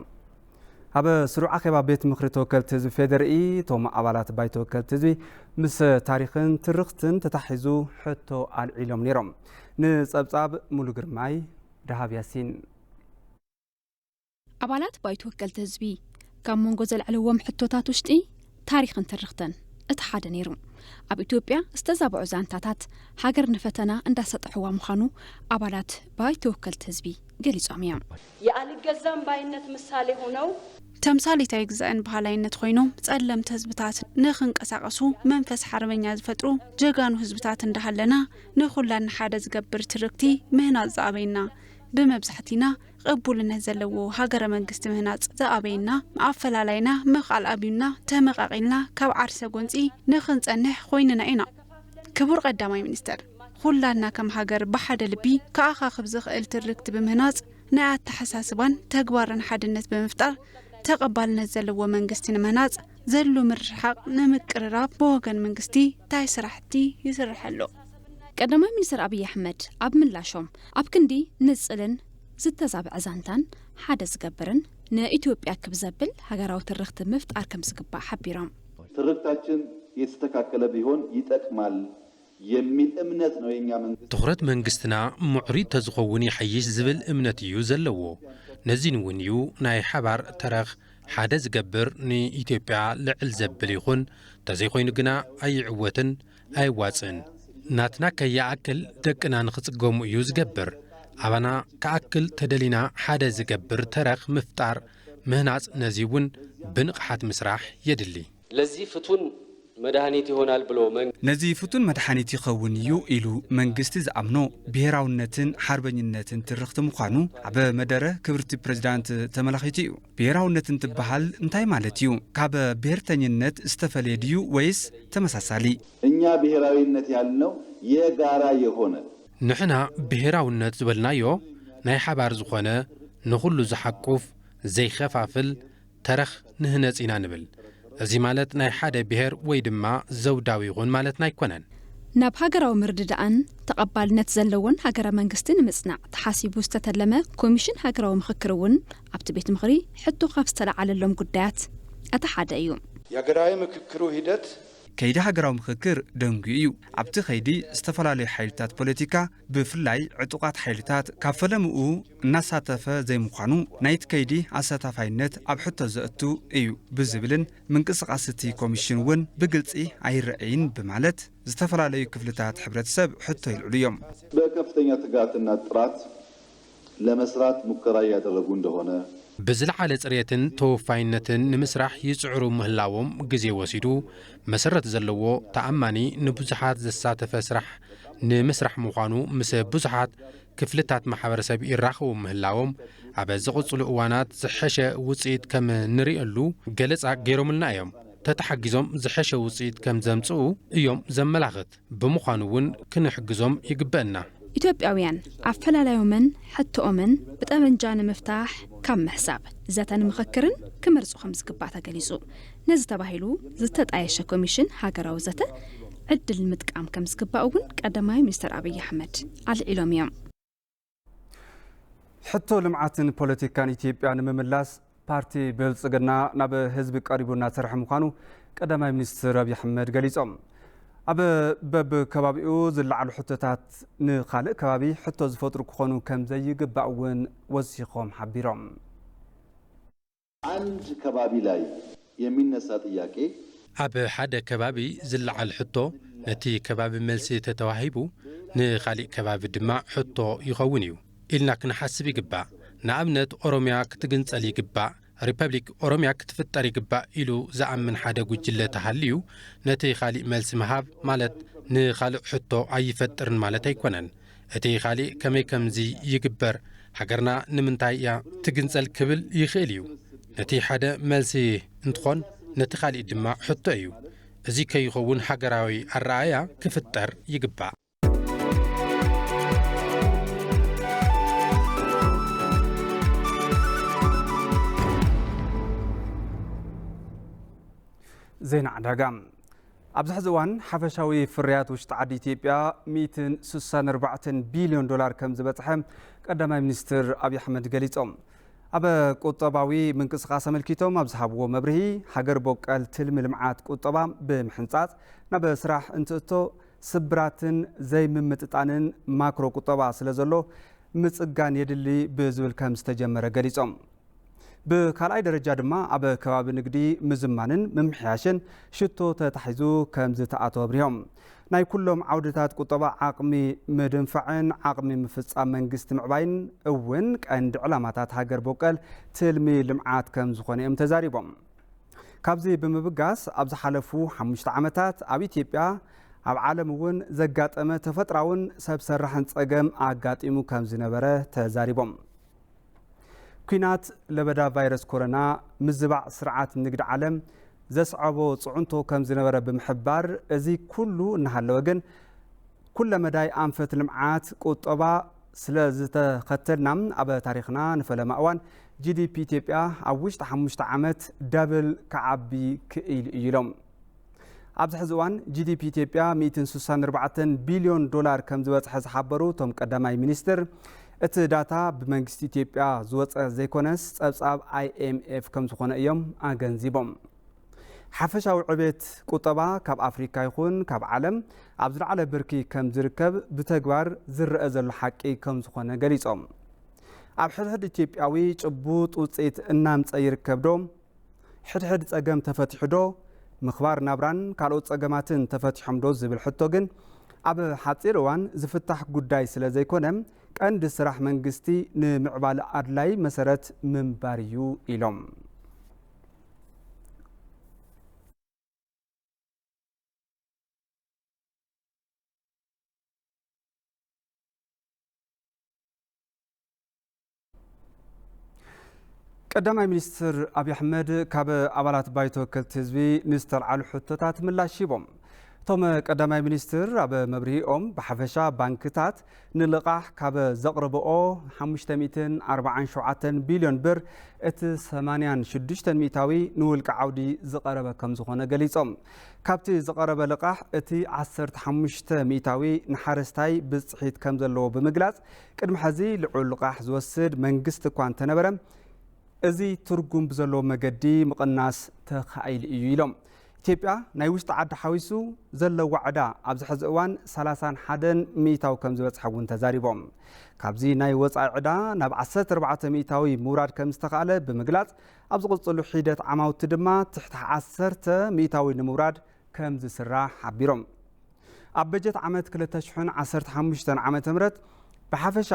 ኣብ ስሩዕ ኣኼባ ቤት ምኽሪ ተወከልቲ ህዝቢ ፌዴሪኢ እቶም ኣባላት ባይቶ ተወከልቲ ህዝቢ ምስ ታሪኽን ትርኽትን ተታሒዙ ሕቶ ኣልዒሎም ነይሮም። ንጸብጻብ ሙሉ ግርማይ፣ ደሃብ ያሲን። ኣባላት ባይቶ ወከልቲ ህዝቢ ካብ መንጎ ዘልዕልዎም ሕቶታት ውሽጢ ታሪኽን ትርኽትን እቲ ሓደ ነይሩ። ኣብ ኢትዮጵያ ዝተዛብዑ ዛንታታት ሃገር ንፈተና እንዳሰጥሕዋ ምዃኑ ኣባላት ባይቶ ወከልቲ ህዝቢ ገሊጾም እዮም። የኣልገዛም ባይነት ምሳሌ ሆነው ተምሳሌት ኣይግዛእን በሃላይነት ኮይኖም ጸለምቲ ህዝብታት ንኽንቀሳቐሱ መንፈስ ሓርበኛ ዝፈጥሩ ጀጋኑ ህዝብታት እንዳሃለና ንኹላን ሓደ ዝገብር ትርክቲ ምህናጽ ዝኣበየና ብመብዛሕቲና ቅቡልነት ዘለዎ ሃገረ መንግስቲ ምህናጽ ዝኣበየና ኣፈላላይና ምኽኣል ኣብዩና ተመቓቒልና ካብ ዓርሰ ጎንጺ ንኽንጸንሕ ኮይንና ኢና። ክቡር ቀዳማይ ሚኒስተር፣ ኩላትና ከም ሃገር ብሓደ ልቢ ክኣኻኽብ ዝኽእል ትርክቲ ብምህናጽ ናይ ኣተሓሳስባን ተግባርን ሓድነት ብምፍጣር ተቐባልነት ዘለዎ መንግስቲ ንምህናጽ ዘሎ ምርሕሓቕ ንምቅርራብ ብወገን መንግስቲ ታይ ስራሕቲ ይስራሕ ኣሎ? ቀዳማይ ሚኒስትር ኣብይ ኣሕመድ ኣብ ምላሾም ኣብ ክንዲ ንጽልን ዝተዛብዐ ዛንታን ሓደ ዝገብርን ንኢትዮጵያ ክብ ዘብል ሃገራዊ ትርኽቲ ምፍጣር ከም ዝግባእ ሓቢሮም። ትርክታችን የተስተካከለ ቢሆን ይጠቅማል የሚል እምነት ነው የኛ መንግስት። ትኹረት መንግስትና ምዕሩይ ተዝኸውን ይሓይሽ ዝብል እምነት እዩ ዘለዎ። ነዚን እውን እዩ ናይ ሓባር ተረኽ ሓደ ዝገብር ንኢትዮጵያ ልዕል ዘብል ይኹን፣ ተዘይኮይኑ ግና ኣይዕወትን ኣይዋፅእን። ናትና ከይኣክል ደቅና ንኽፅገሙ እዩ ዝገብር። ኣባና ክኣክል ተደሊና ሓደ ዝገብር ተረኽ ምፍጣር ምህናፅ ነዚ እውን ብንቕሓት ምስራሕ የድሊ። ለዚህ ፍቱን መድኃኒት ይሆናል ብሎ መን- ነዚ ፍቱን መድሓኒት ይኸውን እዩ ኢሉ መንግስቲ ዝኣምኖ ብሄራውነትን ሓርበኝነትን ትርኽቲ ምዃኑ ኣብ መደረ ክብርቲ ፕሬዚዳንት ተመላኺቱ እዩ። ብሄራውነት እንትበሃል እንታይ ማለት እዩ? ካብ ብሄርተኝነት ዝተፈለየ ድዩ ወይስ ተመሳሳሊ? እኛ ብሔራዊነት ያልነው የጋራ የሆነ ንሕና ብሄራውነት ዝበልናዮ ናይ ሓባር ዝኾነ ንኹሉ ዝሓቁፍ ዘይኸፋፍል ተረኽ ንህነጽ ኢና ንብል። እዚ ማለት ናይ ሓደ ብሄር ወይ ድማ ዘውዳዊ ይኹን ማለትና ኣይኮነን። ናብ ሃገራዊ ምርድዳእን ተቐባልነት ዘለዎን ሃገረ መንግስቲ ንምጽናዕ ተሓሲቡ ዝተተለመ ኮሚሽን ሃገራዊ ምኽክር እውን ኣብቲ ቤት ምኽሪ ሕቶ ካብ ዝተለዓለሎም ጉዳያት እቲ ሓደ እዩ። የሀገራዊ ምክክሩ ሂደት ከይዲ ሃገራዊ ምኽክር ደንጉዩ እዩ። ኣብቲ ከይዲ ዝተፈላለዩ ሓይልታት ፖለቲካ ብፍላይ ዕጡቓት ሓይልታት ካብ ፈለምኡ እናሳተፈ ዘይምዃኑ ናይቲ ከይዲ ኣሳታፋይነት ኣብ ሕቶ ዘእቱ እዩ ብዝብልን ምንቅስቓስ እቲ ኮሚሽን እውን ብግልፂ ኣይረኣይን ብማለት ዝተፈላለዩ ክፍልታት ሕብረተሰብ ሕቶ ይልዕሉ እዮም። በከፍተኛ ትጋትና ጥራት ለመስራት ሙከራ እያደረጉ እንደሆነ ብዝለዓለ ጽሬትን ተወፋይነትን ንምስራሕ ይጽዕሩ ምህላዎም ግዜ ወሲዱ መሰረት ዘለዎ ተኣማኒ ንብዙሓት ዘሳተፈ ስራሕ ንምስራሕ ምዃኑ ምስ ብዙሓት ክፍልታት ማሕበረሰብ ይራኸቡ ምህላዎም ኣብ ዝቕጽሉ እዋናት ዝሐሸ ውጽኢት ከም ንርእየሉ ገለጻ ገይሮምልና እዮም። ተተሓጊዞም ዝሐሸ ውጽኢት ከም ዘምጽኡ እዮም ዘመላኽት። ብምዃኑ እውን ክንሕግዞም ይግበእና። ኢትዮጵያውያን ኣፈላላዮምን ሕቶኦምን ብጠበንጃ ንምፍታሕ ካብ ምሕሳብ ዘተን ምኽክርን ክመርጹ ከም ዝግባእ ተገሊጹ። ነዚ ተባሂሉ ዝተጣየሸ ኮሚሽን ሃገራዊ ዘተ ዕድል ምጥቃም ከም ዝግባእ እውን ቀዳማይ ሚኒስትር ኣብይ ኣሕመድ ኣልዒሎም እዮም። ሕቶ ልምዓትን ፖለቲካን ኢትዮጵያ ንምምላስ ፓርቲ ብልፅግና ናብ ህዝቢ ቀሪቡ እናሰርሐ ምዃኑ ቀዳማይ ሚኒስትር ኣብይ ኣሕመድ ገሊፆም። ኣብ በብከባቢኡ ዝለዓሉ ሕቶታት ንኻልእ ከባቢ ሕቶ ዝፈጥሩ ክኾኑ ከም ዘይግባእ እውን ወሲኾም ሓቢሮም። አንድ ከባቢ ላይ የሚነሳ ጥያቄ ኣብ ሓደ ከባቢ ዝለዓል ሕቶ ነቲ ከባቢ መልሲ ተተዋሂቡ ንኻሊእ ከባቢ ድማ ሕቶ ይኸውን እዩ ኢልና ክንሓስብ ይግባእ። ንኣብነት ኦሮሚያ ክትግንጸል ይግባእ፣ ሪፐብሊክ ኦሮሚያ ክትፍጠር ይግባእ ኢሉ ዝኣምን ሓደ ጉጅለ ተሃልዩ ነቲ ኻሊእ መልሲ ምሃብ ማለት ንኻልእ ሕቶ ኣይፈጥርን ማለት ኣይኮነን። እቲ ኻሊእ ከመይ ከምዚ ይግበር፣ ሃገርና ንምንታይ እያ ትግንጸል ክብል ይኽእል እዩ። ነቲ ሓደ መልሲ እንትኾን ነቲ ኻሊእ ድማ ሕቶ እዩ። እዚ ከይኸውን ሃገራዊ ኣረኣእያ ክፍጠር ይግባእ። ዜና ዕዳጋ። ኣብዚ ሕዚ እዋን ሓፈሻዊ ፍርያት ውሽጢ ዓዲ ኢትዮጵያ ሚእትን ስሳን ኣርባዕተን ቢልዮን ዶላር ከም ዝበፅሐ ቀዳማይ ሚኒስትር ኣብይ ኣሕመድ ገሊፆም። ኣብ ቁጠባዊ ምንቅስቃስ ኣመልኪቶም ኣብ ዝሃብዎ መብርሂ፣ ሃገር ቦቀል ትልሚ ልምዓት ቁጠባ ብምሕንፃፅ ናብ ስራሕ እንትእቶ ስብራትን ዘይምምጥጣንን ማክሮ ቁጠባ ስለዘሎ ምፅጋን የድሊ ብዝብል ከም ዝተጀመረ ገሊፆም። ብካልኣይ ደረጃ ድማ ኣብ ከባቢ ንግዲ ምዝማንን ምምሕያሽን ሽቶ ተታሒዙ ከም ዝተኣተወ ኣብሪሆም። ናይ ኩሎም ዓውድታት ቁጠባ ዓቕሚ ምድንፋዕን ዓቕሚ ምፍፃም መንግስቲ ምዕባይን እውን ቀንዲ ዕላማታት ሃገር ቦቀል ትልሚ ልምዓት ከም ዝኾነ እዮም ተዛሪቦም። ካብዚ ብምብጋስ ኣብ ዝሓለፉ ሓሙሽተ ዓመታት ኣብ ኢትዮጵያ ኣብ ዓለም እውን ዘጋጠመ ተፈጥራውን ሰብ ሰራሕን ፀገም ኣጋጢሙ ከም ዝነበረ ተዛሪቦም። ኲናት ለበዳ ቫይረስ ኮሮና ምዝባዕ ስርዓት ንግዲ ዓለም ዘስዓቦ ፅዕንቶ ከም ዝነበረ ብምሕባር፣ እዚ ኩሉ እናሃለወ ግን ኩለመዳይ ኣንፈት ልምዓት ቁጠባ ስለ ዝተኸተልና ኣብ ታሪኽና ንፈለማ እዋን ጂ ዲ ፒ ኢትዮጵያ ኣብ ውሽጢ ሓሙሽተ ዓመት ዳብል ክዓቢ ክኢሉ እዩ ኢሎም። ኣብዚ ሕዚ እዋን ጂ ዲ ፒ ኢትዮጵያ ሚእትን ስሳን ኣርባዕተን ቢልዮን ዶላር ከም ዝበፅሐ ዝሓበሩ እቶም ቀዳማይ ሚኒስትር፣ እቲ ዳታ ብመንግስቲ ኢትዮጵያ ዝወፀ ዘይኮነስ ፀብፃብ ኣይ ኤም ኤፍ ከም ዝኾነ እዮም ኣገንዚቦም። ሓፈሻዊ ዕቤት ቁጠባ ካብ ኣፍሪካ ይኹን ካብ ዓለም ኣብ ዝለዓለ ብርኪ ከም ዝርከብ ብተግባር ዝረአ ዘሎ ሓቂ ከም ዝኾነ ገሊፆም። ኣብ ሕድሕድ ኢትዮጵያዊ ጭቡጥ ውፅኢት እናምፀ ይርከብ ዶ? ሕድሕድ ፀገም ተፈቲሑ ዶ? ምኽባር ናብራን ካልኦት ፀገማትን ተፈቲሖም ዶ ዝብል ሕቶ ግን ኣብ ሓፂር እዋን ዝፍታሕ ጉዳይ ስለ ዘይኮነ ቀንዲ ስራሕ መንግስቲ ንምዕባለ ኣድላይ መሰረት ምንባር እዩ ኢሎም። ቀዳማይ ሚኒስትር ኣብይ ኣሕመድ ካብ ኣባላት ባይቶ ወከልቲ ህዝቢ ንዝተልዓሉ ሕቶታት ምላሽ ሂቦም። እቶም ቀዳማይ ሚኒስትር ኣብ መብርሂኦም ብሓፈሻ ባንክታት ንልቓሕ ካብ ዘቕርብኦ ሓሙሽተ ሚእትን ኣርባዓን ሸውዓተን ቢልዮን ብር እቲ ሰማንያን ሽዱሽተን ሚእታዊ ንውልቂ ዓውዲ ዝቐረበ ከም ዝኾነ ገሊጾም። ካብቲ ዝቐረበ ልቓሕ እቲ ዓሰርተ ሓሙሽተ ሚእታዊ ንሓረስታይ ብፅሒት ከም ዘለዎ ብምግላጽ፣ ቅድሚ ሕዚ ልዑል ልቓሕ ዝወስድ መንግስቲ እኳ እንተነበረ፣ እዚ ትርጉም ብዘለዎ መገዲ ምቕናስ ተኻኢሉ እዩ ኢሎም። ኢትዮጵያ ናይ ውሽጢ ዓዲ ሓዊሱ ዘለዋ ዕዳ ኣብዚ ሕዚ እዋን ሰላሳን ሓደን ሚእታዊ ከም ዝበጽሐ እውን ተዛሪቦም። ካብዚ ናይ ወጻኢ ዕዳ ናብ ዓሰርተ ኣርባዕተ ሚእታዊ ምውራድ ከም ዝተኻእለ ብምግላጽ፣ ኣብ ዝቕጽሉ ሒደት ዓማውቲ ድማ ትሕቲ ዓሰርተ ሚእታዊ ንምውራድ ከም ዝስራሕ ሓቢሮም። ኣብ በጀት ዓመት ክልተ ሽሕን ዓሰርተ ሓሙሽተን ዓመተ ምህረት ብሓፈሻ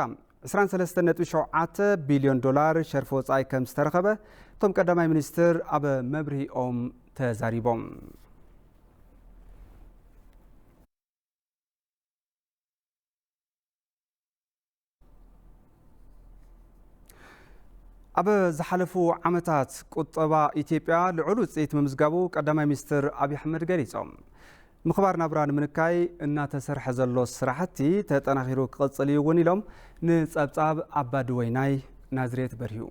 ዕስራን ሰለስተን ነጥቢ ሸውዓተ ቢልዮን ዶላር ሸርፊ ወጻኢ ከም ዝተረኸበ እቶም ቀዳማይ ሚኒስትር ኣብ መብርሂኦም ተዛሪቦም። ኣብ ዝሓለፉ ዓመታት ቁጠባ ኢትዮጵያ ልዑል ውፅኢት ምምዝጋቡ ቀዳማይ ሚኒስትር ኣብይ ኣሕመድ ገሊፆም። ምኽባር ናብራ ንምንካይ እናተሰርሐ ዘሎ ስራሕቲ ተጠናኺሩ ክቕፅል እዩ እውን ኢሎም። ንፀብፃብ ኣባዲ ወይናይ ናዝሬት በርሂዩ።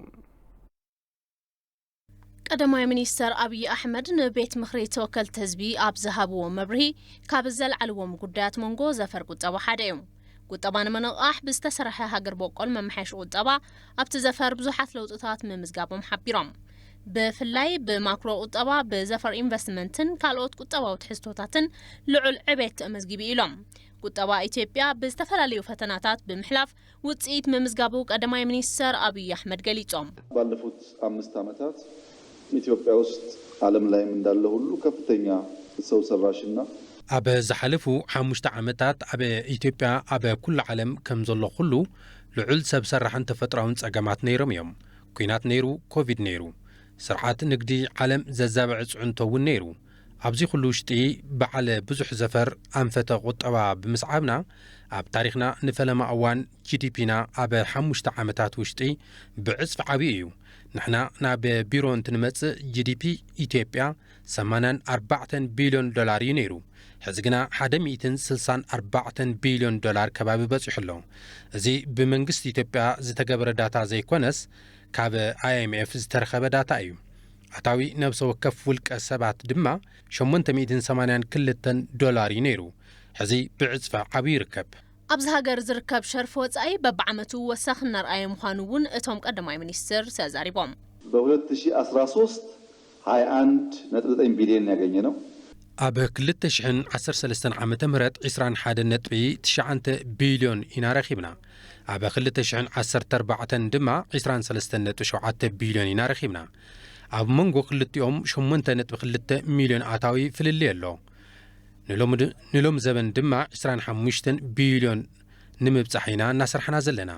ቀዳማይ ሚኒስተር ኣብይ ኣሕመድ ንቤት ምኽሪ ተወከልቲ ህዝቢ ኣብ ዝሃብዎ መብርሂ፣ ካብ ዘልዓልዎም ጉዳያት መንጎ ዘፈር ቁጠባ ሓደ እዩ። ቁጠባ ንምንቕቓሕ ብዝተሰርሐ ሃገር በቆል መመሓየሺ ቁጠባ ኣብቲ ዘፈር ብዙሓት ለውጥታት ምምዝጋቦም ሓቢሮም። ብፍላይ ብማክሮ ቁጠባ፣ ብዘፈር ኢንቨስትመንትን ካልኦት ቁጠባዊ ትሕዝቶታትን ልዑል ዕቤት ተመዝጊቡ ኢሎም። ቁጠባ ኢትዮጵያ ብዝተፈላለዩ ፈተናታት ብምሕላፍ ውፅኢት ምምዝጋቡ ቀዳማይ ሚኒስተር ኣብይ ኣሕመድ ገሊፆም። ባለፉት አምስት ዓመታት ኢትዮጵያ ውስጥ ዓለም ላይም እንዳለ ሁሉ ከፍተኛ ሰው ሰራሽና ኣብ ዝሓለፉ ሓሙሽተ ዓመታት ኣብ ኢትዮጵያ ኣብ ኩሉ ዓለም ከም ዘሎ ኩሉ ልዑል ሰብ ሰራሕን ተፈጥራውን ጸገማት ነይሮም እዮም። ኲናት ነይሩ፣ ኮቪድ ነይሩ፣ ስርዓት ንግዲ ዓለም ዘዛብዐ ጽዕንቶ እውን ነይሩ። ኣብዚ ኩሉ ውሽጢ በዓል ብዙሕ ዘፈር ኣንፈተ ቁጠባ ብምስዓብና ኣብ ታሪኽና ንፈለማ እዋን ጂ ዲ ፒና ኣብ ሓሙሽተ ዓመታት ውሽጢ ብዕጽፊ ዓብዩ እዩ። ንሕና ናብ ቢሮ እንትንመጽእ ጂ ዲ ፒ ኢትዮጵያ ሰማንያን ኣርባዕተን ቢልዮን ዶላር እዩ ነይሩ። ሕዚ ግና ሓደ ሚእትን ስልሳን ኣርባዕተን ቢልዮን ዶላር ከባቢ በጺሑ ኣሎ። እዚ ብመንግስቲ ኢትዮጵያ ዝተገበረ ዳታ ዘይኮነስ ካብ ኣይ ኤም ኤፍ ዝተረኸበ ዳታ እዩ። ኣታዊ ነብሰ ወከፍ ውልቀ ሰባት ድማ ሸሞንተ ሚእትን ሰማንያን ክልተን ዶላር እዩ ነይሩ። ሕዚ ብዕጽፈ ዓብዩ ይርከብ። ኣብዚ ሃገር ዝርከብ ሸርፊ ወጻኢ በብዓመቱ ወሰኽ እናርኣየ ምዃኑ እውን እቶም ቀዳማይ ሚኒስትር ተዛሪቦም። በ2013 ሃያ አንድ ነጥቢ ዘጠኝ ቢልዮን ያገኘ ነው። ኣብ ክልተ ሽሕን ዓሰርተ ሰለስተን ዓመተ ምህረት ዕስራን ሓደን ነጥቢ ትሽዓተ ቢልዮን ኢና ረኺብና። ኣብ ክልተ ሽሕን ዓሰርተ ኣርባዕተን ድማ ዕስራን ሰለስተን ነጥቢ ሸውዓተ ቢልዮን ኢና ረኺብና። ኣብ መንጎ ክልቲኦም ሸሞንተ ነጥቢ ክልተ ሚልዮን ኣታዊ ፍልልይ ኣሎ። ንሎሚ ድ-፣ ንሎሚ ዘበን ድማ ዕስራን ሓሙሽተን ቢልዮን ንምብጻሕ ኢና እናሰርሓና ዘለና።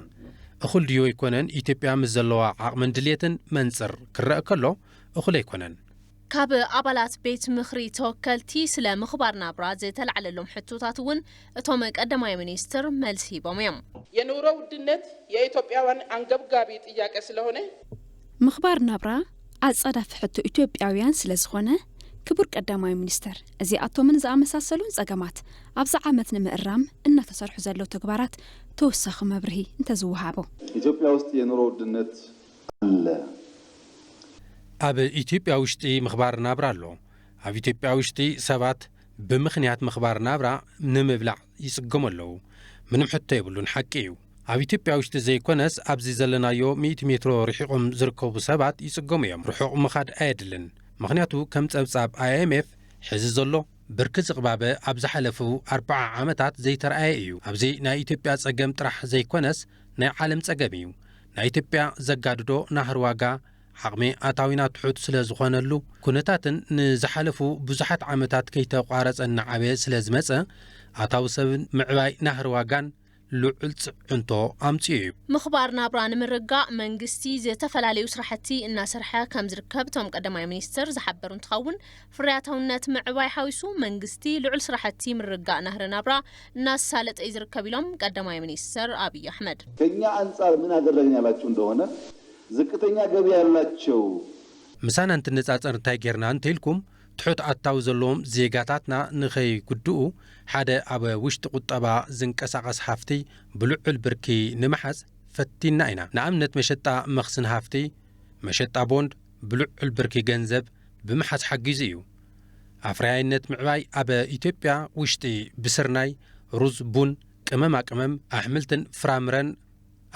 እኹል ድዩ ኣይኮነን? ኢትዮጵያ ምስ ዘለዋ ዓቕምን ድልየትን መንጽር ክረአ ከሎ እኹል ኣይኮነን። ካብ ኣባላት ቤት ምኽሪ ተወከልቲ ስለ ምኽባር ናብራ ዝተላዕለሎም ሕቶታት እውን እቶም ቀዳማይ ሚኒስትር መልሲ ሂቦም እዮም። የኑሮ ውድነት የኢትዮጵያውያን አንገብጋቢ ጥያቄ ስለሆነ ምኽባር ናብራ ኣጻዳፊ ሕቶ ኢትዮጵያውያን ስለ ዝኾነ፣ ክቡር ቀዳማይ ሚኒስተር፣ እዚኣቶምን ዝኣመሳሰሉን ጸገማት ኣብዚ ዓመት ንምእራም እናተሰርሑ ዘለዉ ተግባራት ተወሳኺ መብርሂ እንተዝወሃቦ። ኢትዮጵያ ውስጥ የኑሮ ውድነት አለ። ኣብ ኢትዮጵያ ውሽጢ ምኽባር ናብራ ኣሎ። ኣብ ኢትዮጵያ ውሽጢ ሰባት ብምኽንያት ምኽባር ናብራ ንምብላዕ ይጽገሙ ኣለዉ። ምንም ሕቶ የብሉን፣ ሓቂ እዩ። ኣብ ኢትዮጵያ ውሽጢ ዘይኮነስ ኣብዚ ዘለናዮ ሚእቲ ሜትሮ ርሒቖም ዝርከቡ ሰባት ይጽገሙ እዮም። ርሑቕ ምኻድ ኣየድልን። ምኽንያቱ ከም ጸብጻብ ኣይ ኤም ኤፍ ሕዚ ዘሎ ብርኪ ዝቕባበ ኣብ ዝሓለፉ ኣርብዓ ዓመታት ዘይተረኣየ እዩ። ኣብዚ ናይ ኢትዮጵያ ጸገም ጥራሕ ዘይኮነስ ናይ ዓለም ጸገም እዩ። ናይ ኢትዮጵያ ዘጋድዶ ናህሪ ዋጋ ዓቕሚ ኣታዊና ትሑት ስለ ዝኾነሉ፣ ኩነታትን ንዝሓለፉ ብዙሓት ዓመታት ከይተቋረጸ እናዓበየ ስለ ዝመጸ፣ ኣታዊ ሰብን ምዕባይ ናህሪ ዋጋን ልዑል ጽዕንቶ ኣምጺኡ እዩ። ምኽባር ናብራ ንምርጋእ መንግስቲ ዝተፈላለዩ ስራሕቲ እናሰርሐ ከም ዝርከብ እቶም ቀዳማይ ሚኒስትር ዝሓበሩ እንትኸውን፣ ፍርያታውነት ምዕባይ ሓዊሱ መንግስቲ ልዑል ስራሕቲ ምርጋእ ናህሪ ናብራ እናሳለጠ እዩ ዝርከብ ኢሎም ቀዳማይ ሚኒስትር ኣብይ ኣሕመድ። ከኛ አንጻር ምን አደረግን ያላችሁ እንደሆነ ዝቅተኛ ገቢ ያላቸው ምሳና እንትነጻጸር እንታይ ጌርና እንተኢልኩም፣ ትሑት ኣታዊ ዘለዎም ዜጋታትና ንኸይጉድኡ ሓደ ኣብ ውሽጢ ቁጠባ ዝንቀሳቐስ ሃፍቲ ብልዑል ብርኪ ንምሓዝ ፈቲና ኢና። ንኣብነት መሸጣ መኽዝን ሃፍቲ፣ መሸጣ ቦንድ ብልዑል ብርኪ ገንዘብ ብምሓዝ ሓጊዙ እዩ። ኣፍራያይነት ምዕባይ ኣብ ኢትዮጵያ ውሽጢ ብስርናይ፣ ሩዝ፣ ቡን፣ ቅመማ ቅመም፣ ኣሕምልትን ፍራምረን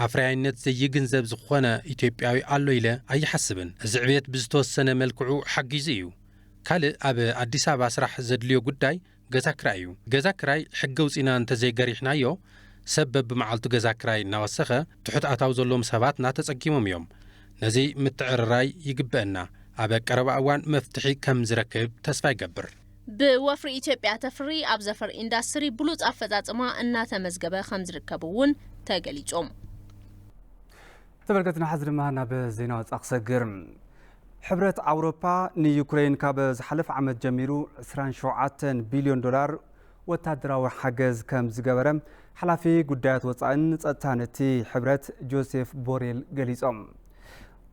ኣፍራያይነት ዘይግንዘብ ዝኾነ ኢትዮጵያዊ ኣሎ ኢለ ኣይሓስብን። እዚ ዕብየት ብዝተወሰነ መልክዑ ሓጊዙ እዩ። ካልእ ኣብ ኣዲስ ኣበባ ስራሕ ዘድልዮ ጉዳይ ገዛ ክራይ እዩ። ገዛ ክራይ ሕጊ ኣውጺና እንተዘይገሪሕናዮ ሰብ በብመዓልቱ ገዛ ክራይ እናወሰኸ ትሑት ኣታዊ ዘለዎም ሰባት እናተጸጊሞም እዮም። ነዚ ምትዕርራይ ይግበአና። ኣብ ቀረባ እዋን መፍትሒ ከም ዝረክብ ተስፋ ይገብር። ብወፍሪ ኢትዮጵያ ተፍሪ ኣብ ዘፈር ኢንዳስትሪ ብሉፅ ኣፈፃፅማ እናተመዝገበ ከም ዝርከብ እውን ተገሊፆም። ተመልከትና፣ ሕዚ ድማ ናብ ዜና ወፃኢ ክሰግር። ሕብረት ኣውሮፓ ንዩክሬን ካብ ዝሓለፈ ዓመት ጀሚሩ ዕስራን ሸውዓተን ቢልዮን ዶላር ወታደራዊ ሓገዝ ከም ዝገበረ ሓላፊ ጉዳያት ወፃእን ፀጥታን እቲ ሕብረት ጆሴፍ ቦሬል ገሊፆም።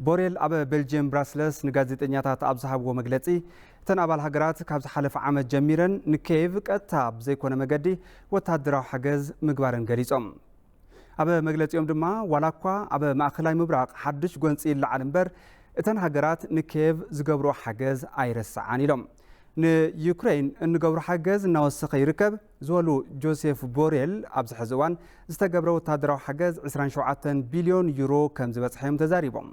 ቦሬል ኣብ ቤልጅየም ብራስለስ ንጋዜጠኛታት ኣብ ዝሃብዎ መግለፂ፣ እተን ኣባል ሃገራት ካብ ዝሓለፈ ዓመት ጀሚረን ንኬቭ ቀጥታ ብዘይኮነ መገዲ ወታደራዊ ሓገዝ ምግባረን ገሊፆም። ኣብ መግለፂኦም ድማ፣ ዋላ እኳ ኣብ ማእኸላይ ምብራቕ ሓድሽ ጎንፂ ይለዓል እምበር፣ እተን ሃገራት ንኬቭ ዝገብርኦ ሓገዝ ኣይረስዓን ኢሎም። ንዩክሬን እንገብሮ ሓገዝ እናወሰኸ ይርከብ ዝበሉ ጆሴፍ ቦሬል፣ ኣብዚ ሕዚ እዋን ዝተገብረ ወታደራዊ ሓገዝ ዕስራን ሸውዓተን ቢልዮን ዩሮ ከም ዝበፅሐ እዮም ተዛሪቦም።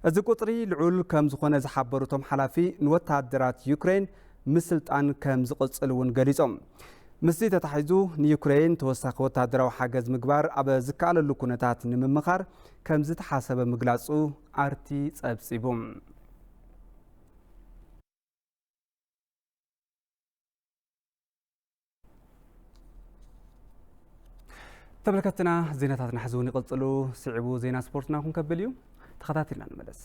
እዚ ቁፅሪ ልዑል ከም ዝኾነ ዝሓበሩ እቶም ሓላፊ፣ ንወታደራት ዩክሬን ምስልጣን ከም ዝቕፅል እውን ገሊፆም። ምስዚ ተታሒዙ፣ ንዩክሬን ተወሳኺ ወታደራዊ ሓገዝ ምግባር ኣብ ዝከኣለሉ ኩነታት ንምምኻር ከም ዝተሓሰበ ምግላፁ ኣርቲ ፀብፂቡ። ተመልከትና፣ ዜናታትና ሕዚ እውን ይቕጽሉ። ስዒቡ ዜና ስፖርትና ክንከብል እዩ። ተኸታቲልና ንመለስ።